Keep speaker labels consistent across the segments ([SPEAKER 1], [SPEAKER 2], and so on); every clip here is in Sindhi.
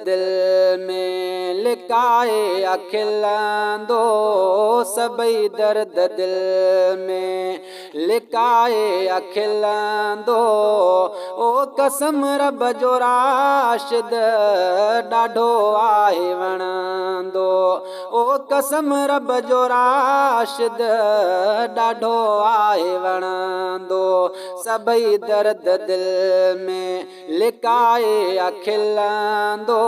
[SPEAKER 1] دل ۾ لڪائي آ کلندو، سڀئي درد دل ۾ لڪائي آ کلندو. او قسم رب جو راشد ڏاڍو آهي وڻندو، او قسم رب جو راشد ڏاڍو آهي وڻندو. سڀئي درد دل ۾ لڪائي آ کلندو،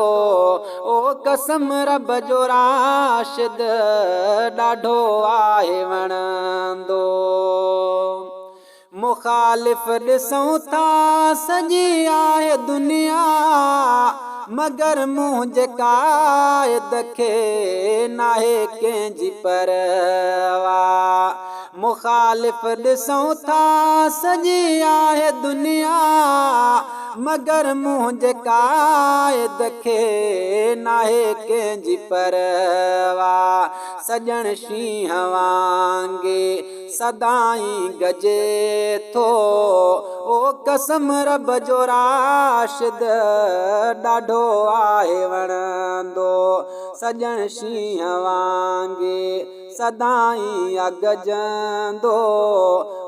[SPEAKER 1] او قسم رب جو راشد ڏاڍو آهي وڻندو. مخالف ڏسون ٿا سڄي آهي دنيا، مگر منهنجي قائد کي ناهي ڪنهن جي پرواهه. مخالف ڏسون ٿا سڄي آهي دنيا، مگر منهنجي قائد کي ناهي ڪنهن جي پرواهه. سڄڻ شينهن وانگي سدائين گجي ٿو، او قسم رب جو راشد ڏاڍو آهي وڻندو. سڄڻ شينهن وانگي سدائين آ گجندو،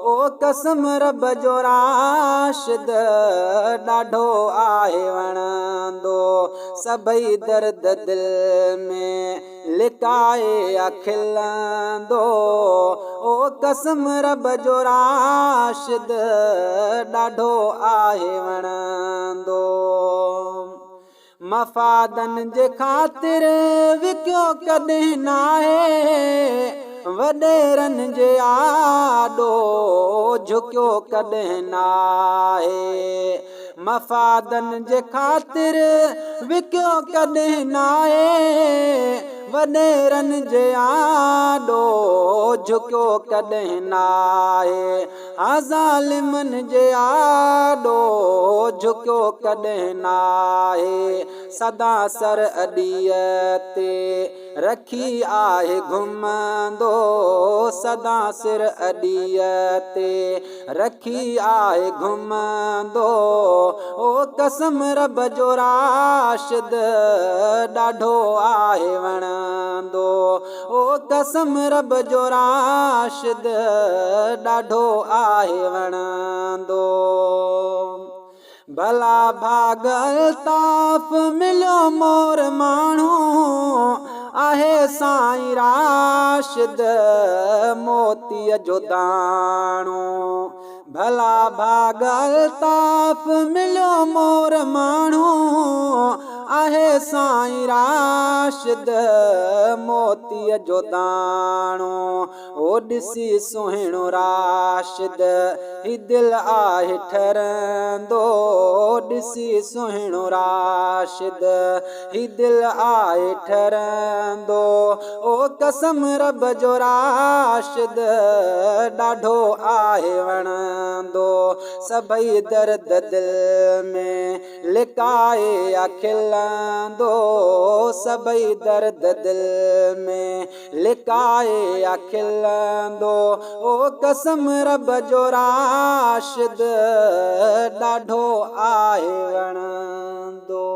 [SPEAKER 1] او قسم رب جو راشد ڏاڍو آهي وڻندو. سڀئي درد دل ۾ لڪائي آ کلندو، او قسم رب جو راشد ڏاڍو آهي وڻندو. مفادن جي خاطر وڪيو ڪڏهن ناهي، وڏيرن جي آڏو جهڪيو ڪڏهن ناهي. مفادن جي خاطر وڪيو ڪڏهن ناهي، وڏيرن جي آڏو جهڪيو ڪڏهن ناهي. ها ظالمن جي آڏو جهڪيو ڪڏهن ناهي. سدا سر اڏيء تي رکي آهي گهمندو، سدا سر اڏيء تي رکي آهي گهمندو. او قسم رب جو راشد ڏاڍو آهي وڻندو، او قسم رب جو راشد ڏاڍو آهي وڻندو. ڀلا ڀاڳ الطاف مليو مور ماڻهو، آهي سائين راشد موتيء جو داڻو. ڀلا ڀاڳ الطاف مليو مور ماڻهو، آهي سائين راشد موتيء جو داڻو. او ڏسي سهڻو راشد هي دل آهي ٺرندو، ڏسي سهڻو راشد هي دل آهي ٺرندو. او قسم رب جو راشد ڏاڍو آهي وڻندو. سڀئي درد دل ۾ لڪائي آ کلندو، سڀئي درد دل ۾ لڪائي آ کلندو. او قسم رب جو راشد ڏاڍو آهي وڻندو.